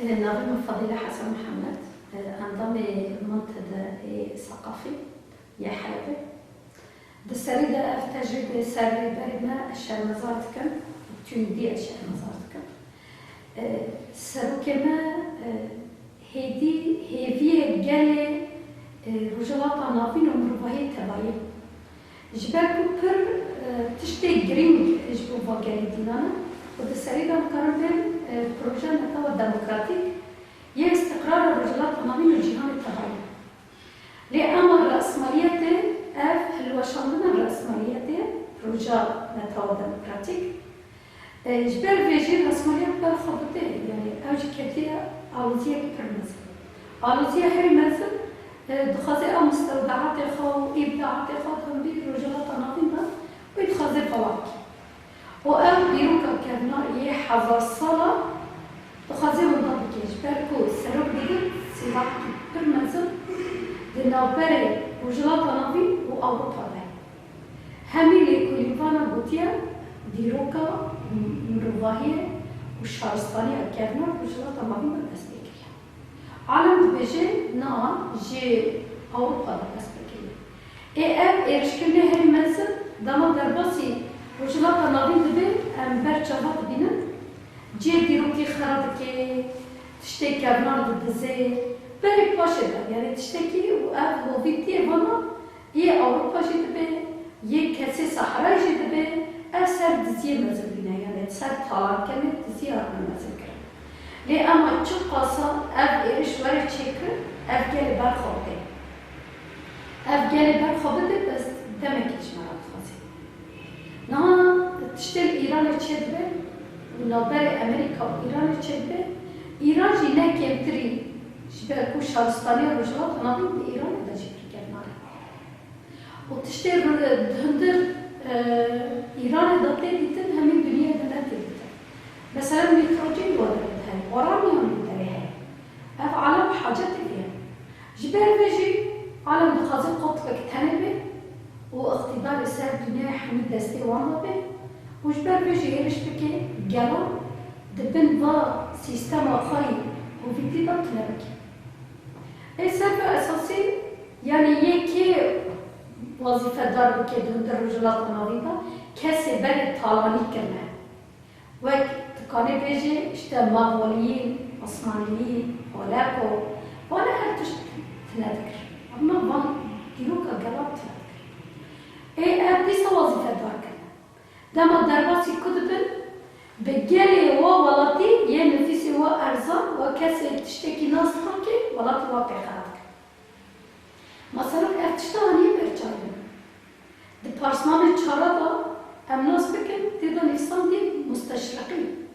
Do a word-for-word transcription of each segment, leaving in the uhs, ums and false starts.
Navê min Fadîle Hesen Mihemed, endamê Muntedeyê Seqafî yê Helebê. Di serî de ev tecrîdê ser rêberê me ez şermezar dikim, tundî ez şermezar dikim. Serokê me, hêdî hêviyê gelê, e, Rojhilata Navîn û mirovahiyê tevayî. Ji ber ku pir, e, tiştê girîng ji bo va gelê dînan e û di serî de em karin bên, e, proje netewa demokratîk yê îstiqrara Rojhilata Navîn û cîhanê tevayî. Lê ema rasmaliyetê, ev hilweşandina rasmaliyetê, proja netewa demokratîk, e, ji ber vê jî rasmaliyet ber xwe dide, yanî ew jî ketiye aloziyek pir mezin. Aloziya herî mezin, e, dixwaze ew mistewdeatê xwe û îbdaatê xwe di hundirê Rojhilata Navîn de wê dixwaze vala bike. Û ew dîroka kevnar yê hezar sala dixwaze winda bike, ji ber ku serok dibin sîlahekî pir mezin di navberê Rojhilata Navîn û Ewropa de. Hemî lêkolînvana gotiye dîroka mirovahiyê û şaristaniya kevnar Rojhilata Navîn de dest pê kiriye. Alem dibêje na ji Ewropa de dest pê kiriye. Ê ev êrişkirinê herî mezin dema derbasî Rojhilata Navîn dibe, em ber çava dibînin, cihê dîrokî xera dike, tiştê kevnar didize. Berê paşê de, yanî tiştekî û ev hovîtiyê vana yê Ewropa jî dibe, yê kesê Sehrayê jî dibe, ev ser diziyê mezin bîne, yanî ser talankirinê dizî hatine mezin kirin. Lê ema çiqasa ev êriş were çêkirin, ev gelê ber xwe bide. Ev gelê ber xwe bide, bes demekê ji me re dixwaze. Niha tiştê li Îranê çêdibe û navberê Amerîka û Îranê çêdibe, Îran jî ne kêmtirî ji ber ku şaristaniya Rojhilata Navîn di Îranê de jî pir kevnar e. Û tiştê ru-, di hundir, e, Îranê de tê dîtin, hemî dinyayê de ne tê dîtin. Mesela nîtrojên li wê derê heye, uranyum li wê derê heye. Ev alem hacetê vê ye. Ji ber vê jî alem dixwaze qutbek tenê be û îqtîdarê ser dinyayê hemî destê wan de be û ji ber vê jî hêriş bike gelan di bin va sîstema xwe yî hovîtî de tune bike. Ê ser vê esasî, yanî yê kê wezîfedar bike di hundir Rojhilata Navîn de, kesê berê talanî kirine. Wek dikanê bêjê, işte, Mexoliyî, Osmanliyî, Holeko, wana her tişt tune dikir. Ama van dîroka gelan tune dikir. Ê ev dîsa wezîfedar kirine. Dema derbasî ku dibin, bi gelê wa welatî yê nifîsê wa erzan, wa kesê tiştekî nas nake, welatê wa pê xera dikin. Ma serok ev tişta aniye ber çavê min. Di parsnamê çara de em nas bikin, tê de nivîsandiye musteşriqîn.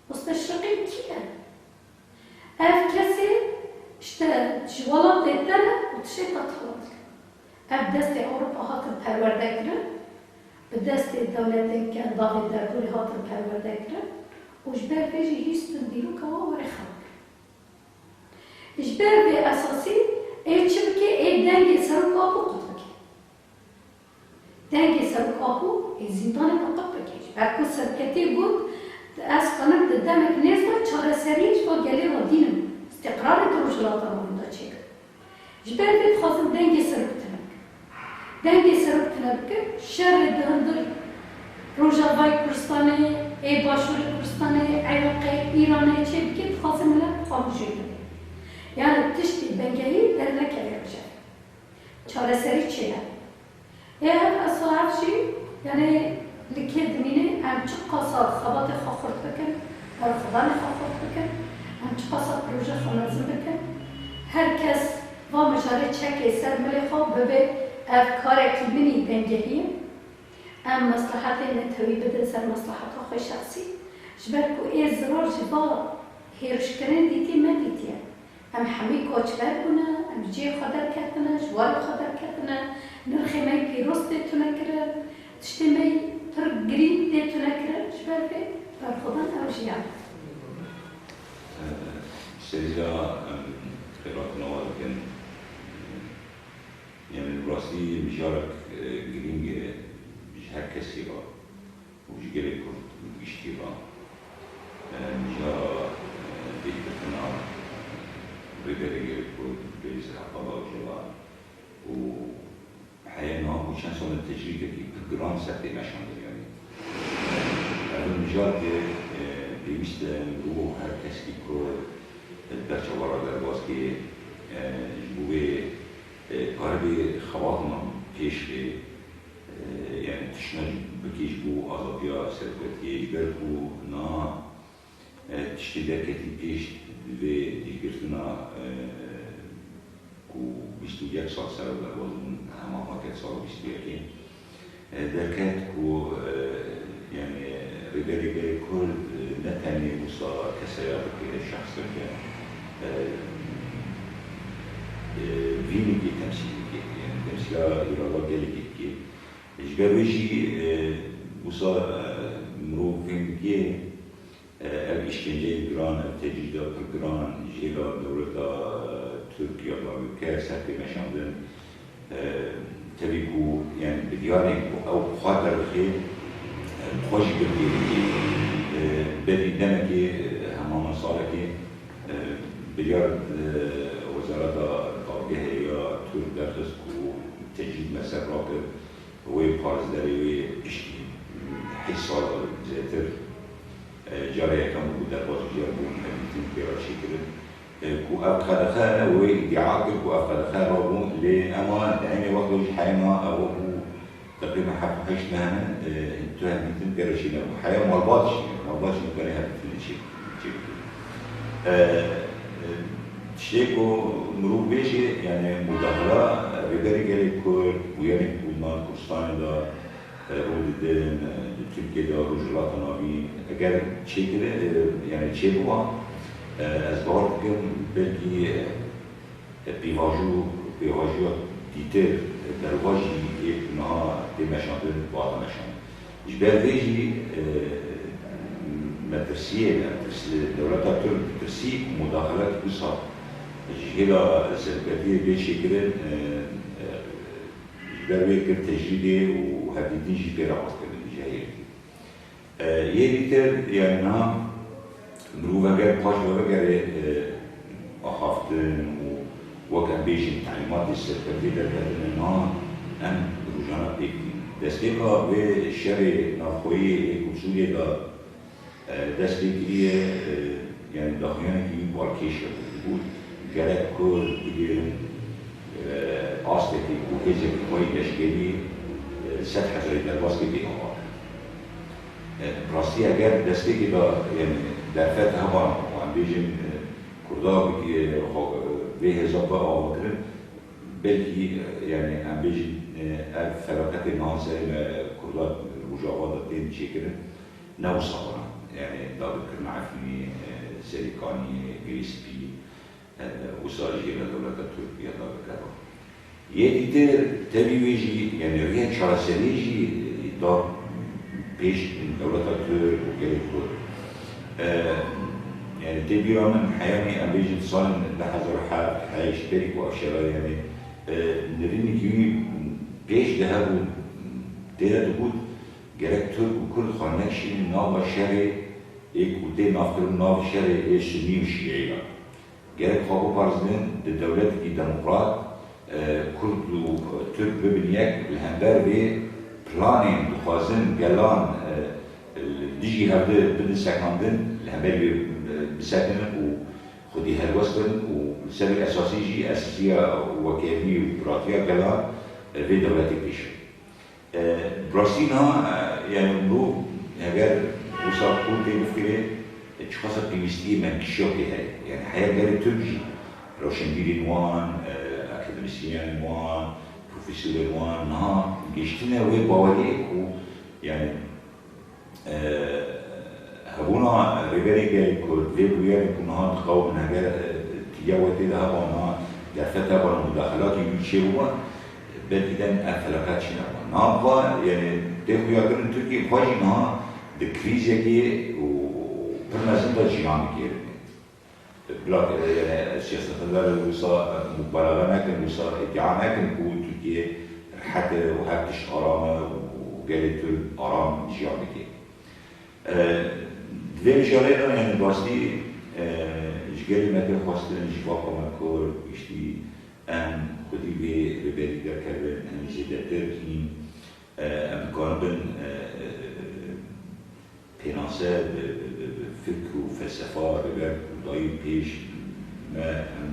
Musteşriqîn kî ne? Ev kesê, işte, ji welatê te ne û dişê te talan dikin. Ev destê Ewropa hatin perwerde kirin, bi destê dewletên ke davê derdorê hatin perwerde kirin û ji ber vê jî hîs din dîroka wan were xera kirin. Ji ber vê esasî ê çi bike, ê dengê Serok Apo qut bike. Dengê Serok Apo ê zîndanê de qut bike. Ji ber ku seroketiyê got, ez xwenim di demek nêz de çareseriyê ji va gelê re dînim, îstîqrarê di Rojhilata Navîn de çêkim. Ji ber vê dixwazim dengê Serok tune bikim. Dengê Serok tune bikim, şerê di hundir Rojavayê Kurdistanê, ê Başûrê Kurdistanê, Iraqê, Îranê çêbike, dixwazim milet xamûşê bike. Yani tiştê bengehî dernekeve ji ev. Çareserî çênebe. Ê ev esas ev jî, yani li kê dimîne, em çiqasa xebatê xwe xurt bikin, berxwedanê xwe xurt bikin, em çiqasa proje xwe mezin bikin, her kes va mijarê çekê ser milê xwe bibe, ev karekî min î bengehî ye. Em meslehetê netewî bidin ser mesleheta xwe şexsî, ji ber ku ê zirar ji va hêrişkirinê dîtî me dîtiye. Em hemî koçber bûne, em ji cihê xwe derketine, ji warê xwe derketine, nirxê me yî pîroz tê tunekirin, tiştê me yî pir girîng tê tunekirin, ji ber vê berxwedan ew jiyan. Serî de em xêrhatina we dikin. Yanî bi rastî mijarek, e, girîng e ji her kesî re. û ji gelê Kurd bi giştî re, e, mijara, e, bêkirtina Rêz Abdullah Ocalan û heye niha ku çend sal in tecrîdekî pir giran ser tê meşandin, yanî. Ev mijar ke, e, pêwîst e, mirov her kesekî ku, e, ber çavan re derbas kê, e, ji bo wê, e, karibê xebatnan pêş bê, e, yanî tiştna bikê ji bo azadiya serokatiyê, ji ber ku niha E, tiştê derketî pêş di vê dîlgirtina, e, ku bîst û yek sal ser derbas bûn, hema ma ket sal bîst û yekê, e, derket ku, e, yanî Rêberê Gelê Kurd, e, ne tenê wisa keseya dike, şexs dike, e, e, vînekê temsîl dike, yanî temsîla îrada gelekê dike. Ji ber wê jî, e, wisa, e, mirov fêm dike, E, ev îşkenceyên giran, ev tecrîda pir giran ji hêla dewleta, e, Tirk ya dagirker ser tê meşandin. E, tevî ku, yanî, biryarên ku ew xwe derdixe, e, xwe jî pir têrî dike. E, berî demekê, e, hema min salekê, e, biryar, e, Wezareta Dadgehê ya Tirk derxist ku tecrîd me ser rakir. Wê parêzderê wê piştî heyş sal zêdetir, e, cara yekem bû ku derbas ji yer bûn, hevdîtin pê re çêkirin. E, ku ev qedexe wê îdia kir ku ev qedexe rabû, lê ema di eynê wextê jî heyma ew bû teqrîben heft û heşt meh in, e, tu hevdîtin pê re çênebû. Heya malbat jî, malbat jî nikarî hevdîtinê çê, çêbikî. E, e, tiştê ku mirov bêjê, yanî mudaxila Rêberê Gelê Kurd, bûyerên ku li Kurdistanê de, e, rû didin, e, di Tirkiyê de, Rojhilata Navîn, eger çêkire, e, yanî çêbiba, e, ez bawer dikim belkî, e, e, pêvajo-, pêvajoya dîtir, e, derbajî yê ku niha tê meşandin, bihata meşandin. Ji ber vê jî, e, metirsiyê, metirs-, dewleta Tirk ditirsî ku mudaxelet wisa ji hêla serokatiyê bê çêkirin, e, e, ji ber wê kir tecrîdê û hevdîtin jî pê re rast kirin ji heyetî. E, yê dîtir, yanî niha mirov eger paş ve vegere, e, axaftin û wek em bêjin telîmatê serkevtê derketine niha em rojane pêk tînin. Destpêka vê şerê navxweyî yê ku Sûriyê de, e, dest pê kiriye, e, yanî daxuyanekî wî balkêş hebû. Got, gerek Kurd bigirin, e, astekî ku hêzekî xwe yî leşkerî, e, sed hezarî derbas bike, bê ava kirin. E, bi rastî eger destpêkê de, yanî derfet heban, û em bêjin, e, Kurda bikî, e, xwe, e, vê hêza bi ava kirin, belkî, e, yanî em bêjin, e, ev felaketê niha serê me Kurda Rojava de tên çêkirin, ne wisa bûna. Yanî dagirkirina Efrînê, e, Serêkaniyê, Girê Spî, e, wisa jî hêla dewleta Tirk ya dagirker ba. Yê dîtir tevî wê jî, yanî rêya çareseriyê jî da pêş dewleta Tirk û gelê Kurd. E, yanî tê bîra min heyanî em bêjin salên du hezar û heft heşt berî ku ev şera, yanî, e, nirînekî wî pêş de hebû, tê de digot, gerek Tirk û Kurd xwe nekişînin nava şerê ê ku tê navkirin nav şerê ê Sunî û Şîeyî de. Gerek xwe biparêzin di dewletekî demokrat, e, Kurd û Tirk bibin yek li hember vê planên dixwazin gelan, e, li dijî hevdi bidin sekandin, li hember wê, e, bisekinin û xwedî helwest bin û li ser vê esasî jî esasiya wekevî û biratiya gelan, e, vê dewletê pêş bin. E, bi rastî niha, e, yanî mirov heger wisa qûr tê bifkirê, e, çiqasa pêwîstiyê menkişiyatê heye. Yanî heya gelê Tirk jî, rewşenbîrên wan, e, akademîsyenên wan, profesorên wan niha gihiştine wê baweriyê ku, yanî, e, hebûna Rêberê Gelê Kurd, vê bûyerên ku niha dixewin heger, e, tîya we tê de heba niha derfet heba mudaxelatê wî çêbûba, belkî dem ev felaket çêneba. Niha, yanî, tê xuyakirin Tirkiye xwe jî niha di krîzekê û pir mezin de jiyan dike. Bila, yanî, siyasetmedar wisa mubalaxe nekin, wisa îdia nekin ku Tirkiye rehet e û her tişt aram e û gelê Tirk aram jiyan dike. E, di vê mijarê de, yanî, rastî, e, ji Gelê me tê xwestin ji bapa me Kurd, giştî em xwedî vê rêberî derkevin, em zêdetir hîn, e, em dikaribin, e, e, pênase bi, bi, bi, bi fikr û felsefa Rêber Kurdayî pêş me em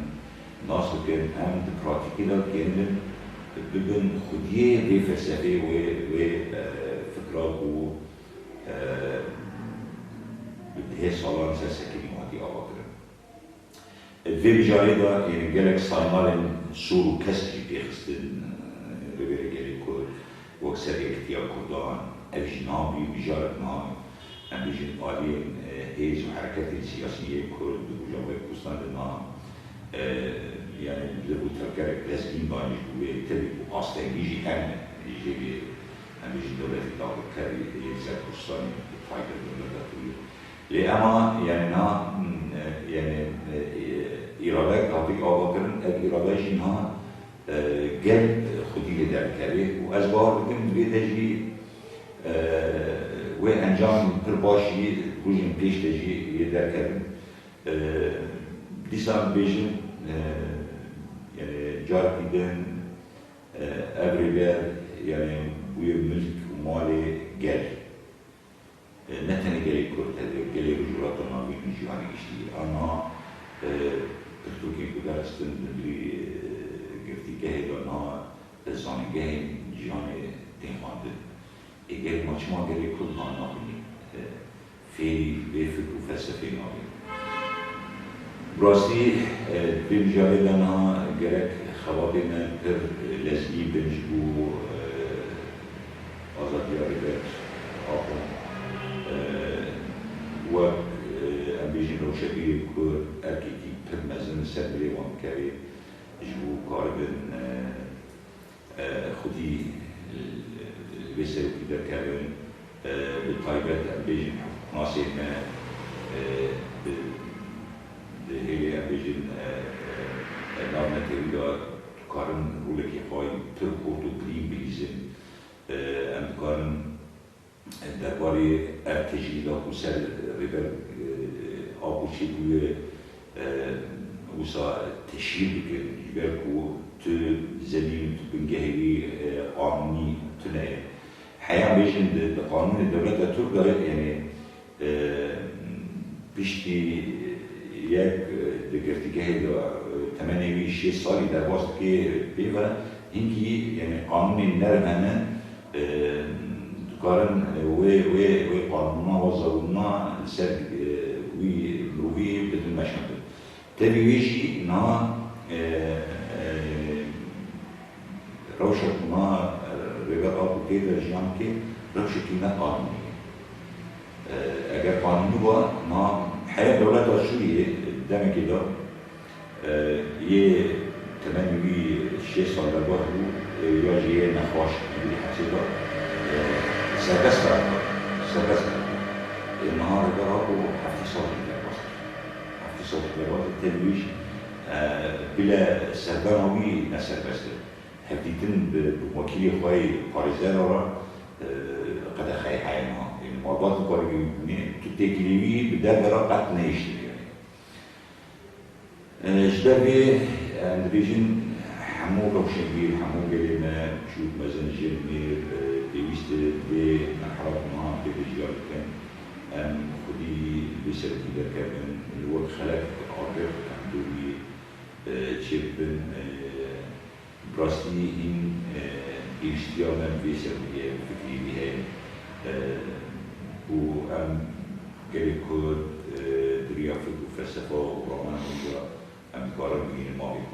nas bikin, em di pratîkê de digerînin, bibin xwediyê vê felsefê, wê, wê, e, fikra ku, e, bi dehê salan ser sekinî hatî avakirin. Di vê mijarê de, ê, gelek saymalên sor û kesk jî tê xistin, e, rêberê gelê Kurd, wek ser yekitiya Kurdan, ev jî niha bû mijarek niha, em bêjin aliyên, e, hêz û hereketên siyasî yê Kurd di Rojavayê Kurdistan de niha, e, yani liv û tevgerek lezgîn danî ji bo wê, tevî ku astengî jî hene jê vê, em bêjin dewletê dagirkerî yê li ser Kurdistanê, bi taybet dewleta Kurd. Lê ema, yani, na, e, yani, e, e, îrade hatî avakirin, ev îrade jî niha, e, gel, e, xwedî lê derdikeve û ez bawer dikim, di vê de jî, e, wê encamên pir baş jî rojên pêş de jî yê derkevin. E, dîsa em bêjin, e, yani, carekî din, e, ev rêber, yani, bûye milk û malê gel. E, ne tenê gelê Kurd hebe, gelê Rojhilata Navîn û cîhanê giştî. Aniha, e, pirtûkên ku derxistin di birî, e, girtîgehê de niha, e, zanîngehên cîhanê tên xwendin. Ê gelê me çima gelê Kurd niha nabînî, e, fêrî vê fikr û felsefeyê nabî? Bi rastî, e, vê mijarê de niha gerek xebatê me pir lezgîn bin ji bo, e, azadiya Rêber Apo. E, wek, e, em bêjin rewşebîrê Kurd erkekî pir mezin li ser bilê wan dikeve ji bo karibin, e, e, xwedî, e, li vê serokî derkevin, e, bi taybet em bêjin hiqûqnasên me, e, bi, di hêlê em bêjin, e, e, e, navnetewî de dikarin rolekê xwe pir xurt û birîn bilîzin. E, em dikarin derbarê ev tecrîda ku ser Rêber, e, Apo çêbûye, e, wisa teşhîr bikin, ji ber ku tu zemîn û tu bingehê wî, e, qanûnî tune ye. Heya bêjin di, di qanûnê dewleta Tirk de, yani, e, piştî yek, e, di girtîgehê de, e, temenê wî şêst salî derbas dike pê ve, hinkî, yani, qanûnên nerm hene, e, dikarin, e, wê, wê, wê qanûna, wê zewûna li ser, e, wî mirovî bidin meşandin. Tevî wê jî niha, e, e, rewşa ku niha, e, Rêber Apo tê de jiyan dike, rewşekî ne qanûnî ye. E, eger qanûnî ba, niha heya dewleta Sûriyê demekê de, e, yê temenê wî şêst sal derbas bû, e, ya jî yê nexweş di hepsê de, e, serbest qerar da, serbest qerar da. E, niha Rêber Apo heftê sal jî derbas e. Heftê sal jî derbas e, tevî wî jî, e, bile serdana wî ne serbest e. Hevdîtin bi, bi wekîlê xwe yê parêzera re, e, qedexeyê heye niha. Ê malbat nikarî bîne, tu têkilî wî bi derve re qet nehiştîne yani. E, ji ber vê, e, em dibêjin hemû rewşenbîr, hemû gelê me, çûk, mezin, jin, mêr, e, pêwîst e vê merhela ku niha em tê de jiyan dikin, em xwedî li vê serokî derkevin, li wek xelek agir em dû wî, e, çêbibin, e, Bi rastî hîn, e, pêwîstiya me bi vê serokê, bi fikrê wî heye. E, û em gelê Kurd, e, di riya fikr û felsefa û ramana wî de em dikarin bigihînin mafê xwe.